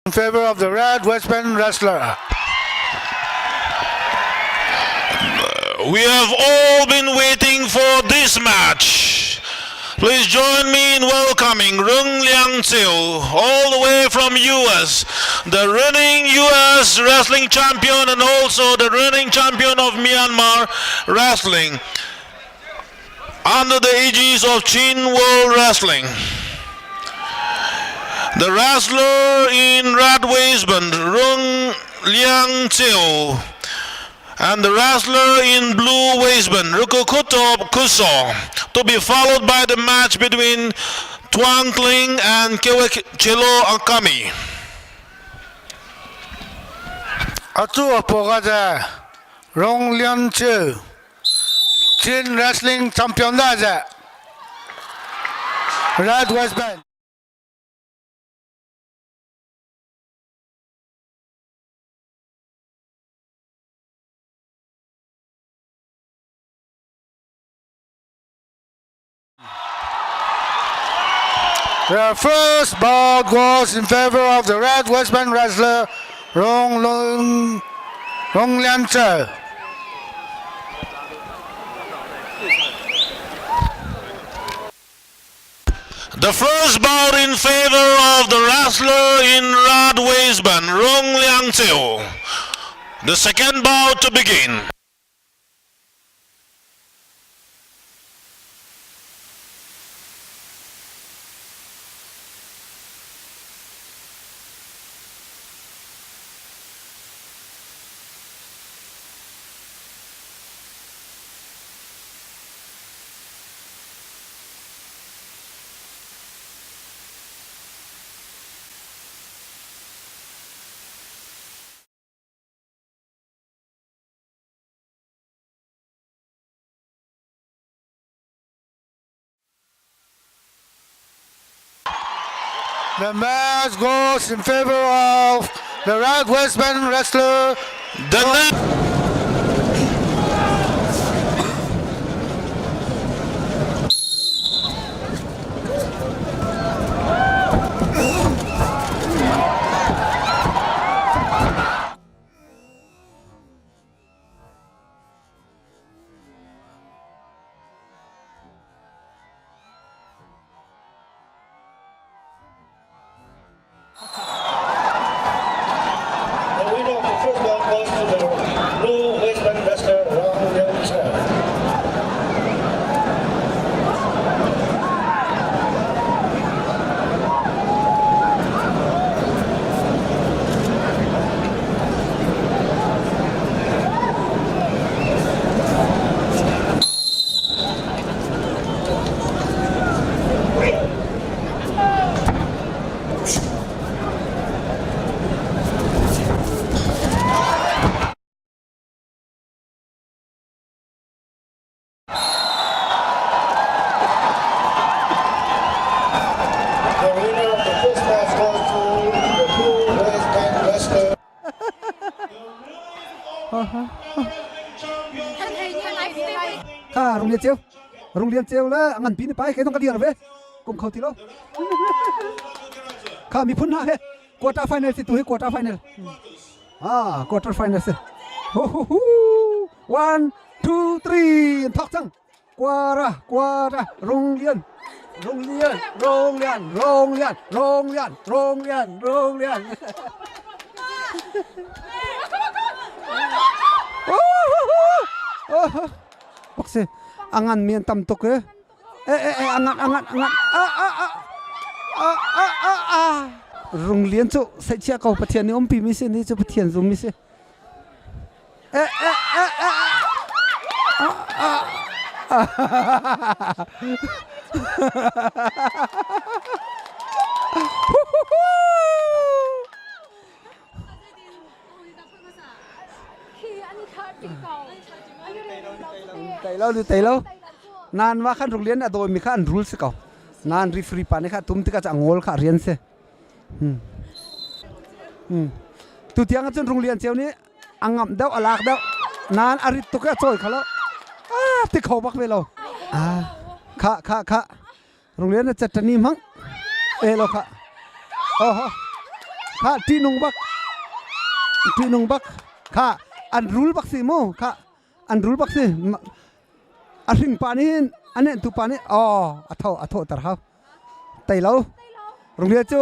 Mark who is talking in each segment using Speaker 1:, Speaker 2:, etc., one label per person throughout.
Speaker 1: In favor of the red waistband wrestler.
Speaker 2: We have all been waiting for this match. Please join me in welcoming Rung Liang Chiu, all the way from US, the reigning US wrestling champion and also the reigning champion of Myanmar wrestling under the aegis of Chin World Wrestling. The wrestler in red waistband, Rung Liang Chiu, and the wrestler in blue waistband, Rukukuto Kuso, to be followed by the match between Tuang Kling and Chelo Akami.
Speaker 1: Atu apoga Rong Liang Chiu Chin Wrestling Champion da ze Red West Bend. The first bout goes in favor of the Red West Bend wrestler Rong Long Rong Lian Che.
Speaker 2: The first bout in favor of the wrestler in red waistband, Rong Liang Chiu. The second bout to begin.
Speaker 1: The match goes in favor of the Red West Bend wrestler.
Speaker 2: The next
Speaker 1: The winner of the first bout goes to the blue waistband wrestler Rong Liang Che. The winner of the first match goes to the blue waistband wrestler.
Speaker 3: Kha rung lian ceu rung lian ceu le ngan pi ni pai ke dong ka dir ve kum kho ti lo kha miphun hna he quarter final si tu hi quarter final ah quarter final si hu hu hu 1 2 3 thok cang Qua qua ra, Rung Lian, Rung Lian, Rung Lian, Rung Lian, Rung Lian, Rung Lian, Rung Lian. Bak si, angan mian tam tuk e. E e e angan angan angan a a a a a a a Rung Lian cu seihchiah ko Pathian nih umpi mi si ni cu Pathian zum mi si. Tei lo tei lo nan wa khan rung lian a dawi mi kha an rul si ko nan referee pa nih kha tum tikah a ngol kha rian si Tutiang ahcun Runglian cio nih a ngamh deuh a lak deuh nain a rit tuk i a cawi kho lo. Ah, ti kho bak ve lo. Ah, kha kha kha Runglian na chatani hmang. Eh lo kha. Oho. Kha ṭihnung bak. Ṭihnung bak. Kha an rul bak si mu. Kha an rul bak si. A hring pa nih hin a nenhtu pa nih aw a tho a thawhter hau. Tei lo. Runglia cu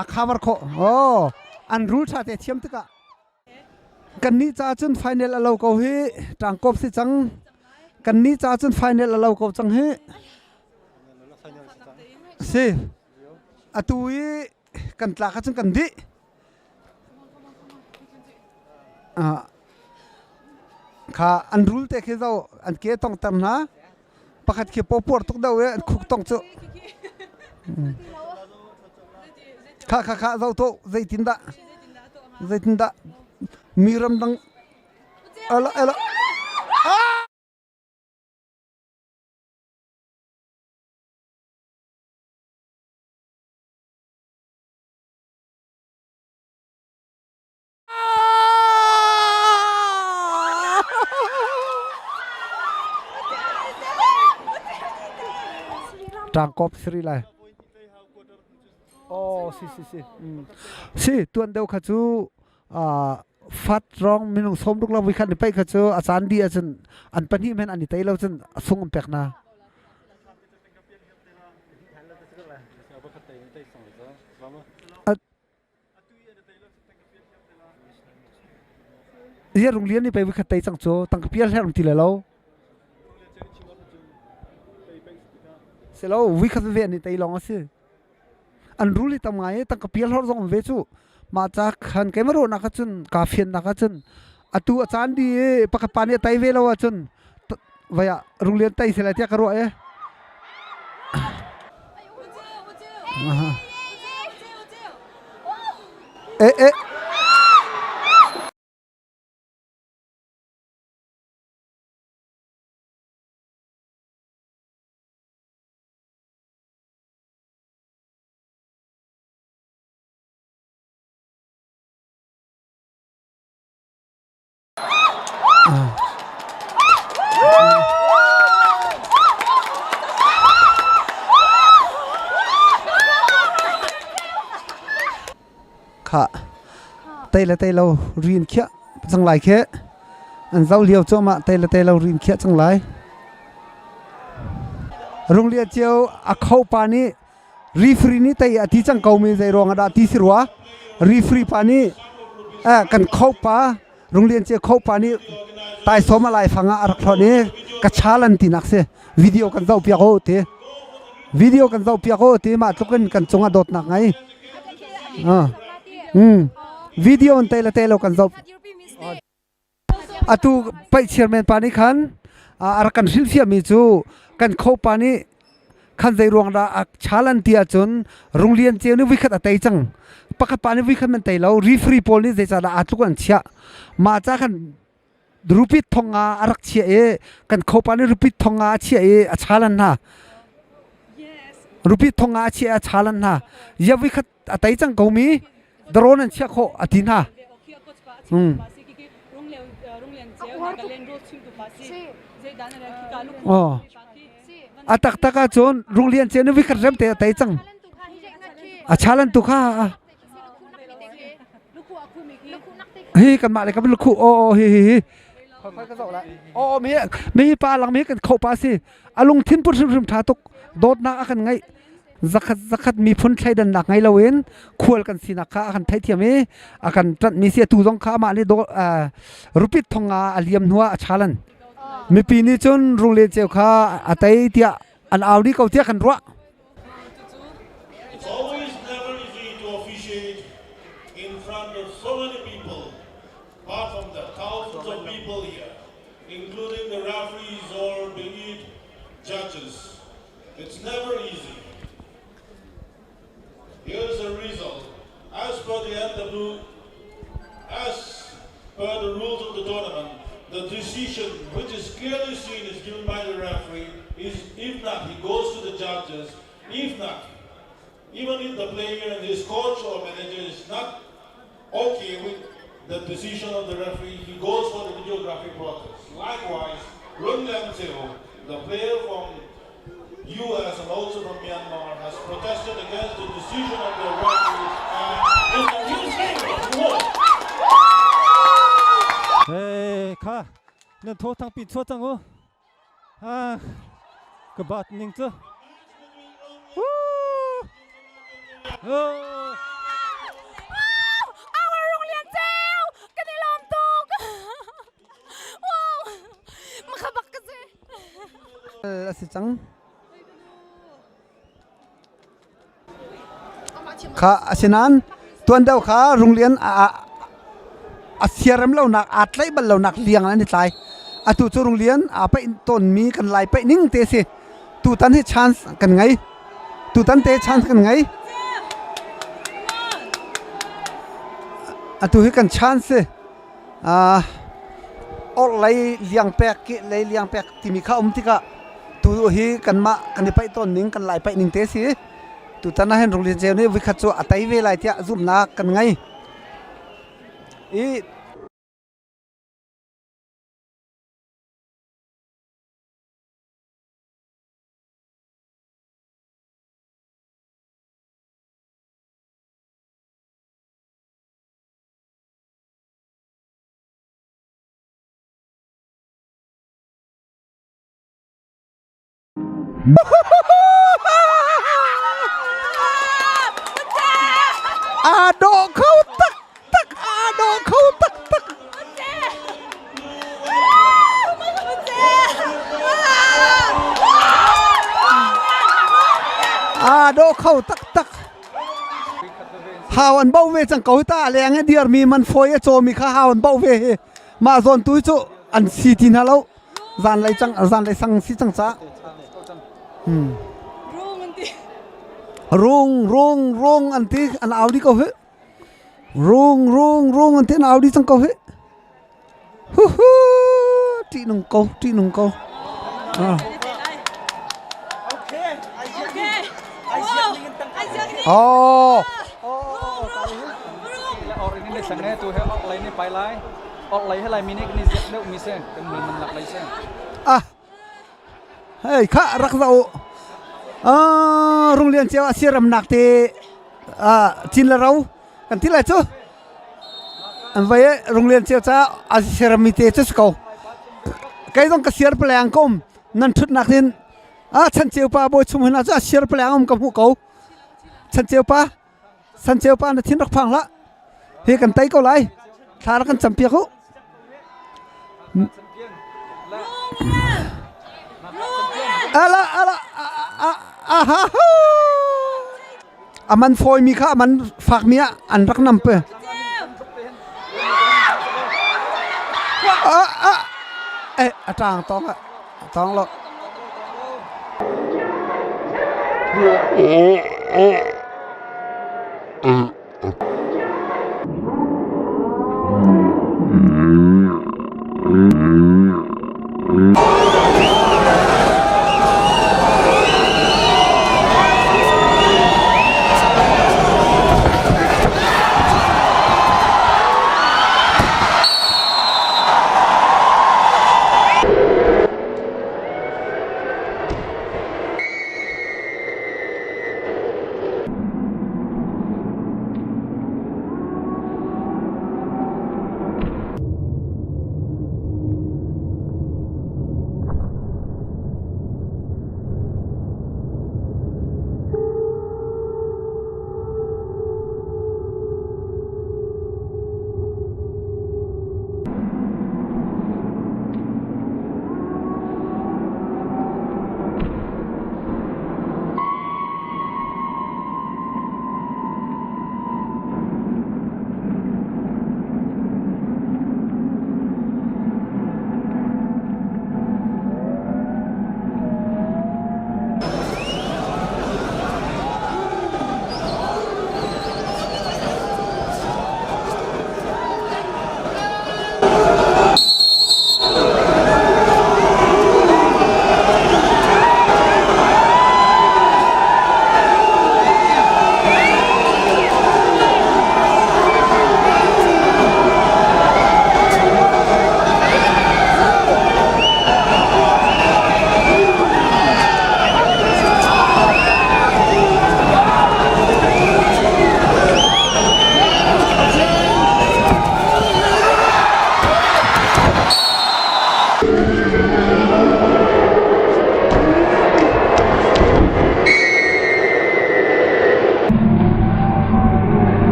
Speaker 3: a cover khawh. Oh, an rul ṭha te thiam tikah. Kannih ca cun final a lo ko hi. Ṭangkawp si cang. Kannih ca cun final a lo ko cang hi. Si. Atu i kan tlak ahcun kan dih. Kha an rul te khi zo an ke tong ter hna. Pakhat khi pawpuar tuk deuh i an khuk tong cu. Kha kha kha zo to zeitindah zeitindah mi ramdang ela ela ah! Ṭangkawp si rih lai. Oh, si si si. Si tuan deuh kha cu fat rong minung sawmruk lo voi khat ni paih kha cu a caan dih ahcun an pahnih men an i tei lo cun a sung an pek hna. Zia rung lian ni pei khat tei cang cu tangka pial her ti le lo. Si lo vi khat ve ni tei long a si. An rul hi tam ngai tangka pial hor zong ve cu. Mah ca khan keimah ruahnak ahcun kaa fiannak ahcun atu a caan di i pakhat pa nih a tei ve lo ahcun vai ah runglian tei seh lai tiah ka ruah i. Eh eh. Khah tei le tei lo rin khiah cang lai khi an zoh lio cuahmah tei le tei lo rin khiah cang lai. Runglia cio a kho pa nih referee nih tei a ti cang ko mi zei ruang ah dah ti si rua referee pa nih kan kho pa Runglian cia kho pa nih taisawm a laifang ah a rak hlonh i ka chalan tinak si video kan zoh piak u ti video kan zoh piak u ti mah tluk in kan cung ah dawtnak ngei video in tei le tei lo kan zoh atu paih chairman pa nih khan a rak kan hrilhfiahmi cu kan kho pa nih khan zei ruang dah a chalan ti ahcun Runglian Ceu nih vuikhat a tei cang pakhat pa nih vuikhat man tei lo referee pawl nih zeicahdah aa tluk an chiah mah ca khan rupit thonga a rak chiah i kan khopa nih rupit thonga a chiah i a chalan hna rupit thonga a chiah i a chalan hna ya vuikhat a tei cang ko mi drone an chiah khawh a ti hna Oh. A taktak ahcun Runglian Ceu nih vikhat rem te a tei cang. A chalan tu kha hi kanmah le kan lukhu aw aw hi hi hi aw mi mi hi pa lang mi kan kho pa si a lungthin put hrimhrim tha tuk dawtnak a kan ngeih zakhat zakhat miphun thleidannak ngei loin khual kan sinak kha a kan theihthiam i a kan ṭanhmi si atu zong kha amah nih rupit thonga a liam hnuah a chalan mipi nih cun Runglen Ceu kha a tei tiah an au dih ko tiah kan ruah.
Speaker 2: It's always never easy to officiate in front of so many people, apart from the thousands of people here, including the referees or be it judges. It's never easy. Here's the result. As per the NW, as per the rules of the tournament, the decision, which is clearly seen, is given by the referee. Is if not, he goes to the judges. If not, even if the player and his coach or manager is not okay with the decision of the referee, he goes for the videography process. Likewise, Rung Lam the player from US and also from Myanmar, has protested against the decision of the referee and
Speaker 4: Kha nan thaw thang pin chuah cang u. Ha ka bat ning cu. Woo! Oh!
Speaker 5: Our Rung Lian Ceu! Kan i lawm tuk! Wow! Makhabak ka si.
Speaker 3: A si cang. Kha asinain tuan deuh kha Runglian a siarem lonak aa tlaih bal lonak liang an i tlai. Atu cu Runglian aa paih tawnmi kan lai paih ning te si. Tutan hi chance kan ngei. Tutan te chance kan ngei. Atu hi kan chance si. Orhlei liang pek kehlei liang pek timi kha um tikah tu hi kanmah kan i paih tawn ning kan lai paih ning te si. Tutan ah hin Runglian Ceu nih voikhat cu a tei ve lai tiah zumhnak kan ngei. I Aa dawh kho taktak aa dawh kho taktak. Aa dawh kho taktak. Hau an bo ve cang ko ta leng i dirmi man fawi a cawmi kha hau an bo ve hi mah zawn tu cu an si ti hna lo zanlei cang zanlei sang si cang ca rung rung rung an ti an au di ko hi rung rung rung an ti an au di cang ko hi hu hu ṭih nung ko ṭih nung ko Oh. Ah. Hei kha rak zau. Ah Runglian cio a siram nak te ah cin le ro kan ti lai cu. An vai Runglian cio ca a siram mi te cu si ko. Kei zong ka siar paleng ko um nan thutnak in ah chan ceu pa bawi chung hin ah cu a siar paleng um ka hmuh ko. Chan ceu pa San ceu pa na thin rak phang hlah. Hi kan tei ko lai. Thla rak kan campiak u. Ala ala aha aman fawi mi kha aman fak mi ah an rak nam pe. Eh atang tong tong lo.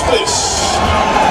Speaker 2: Please.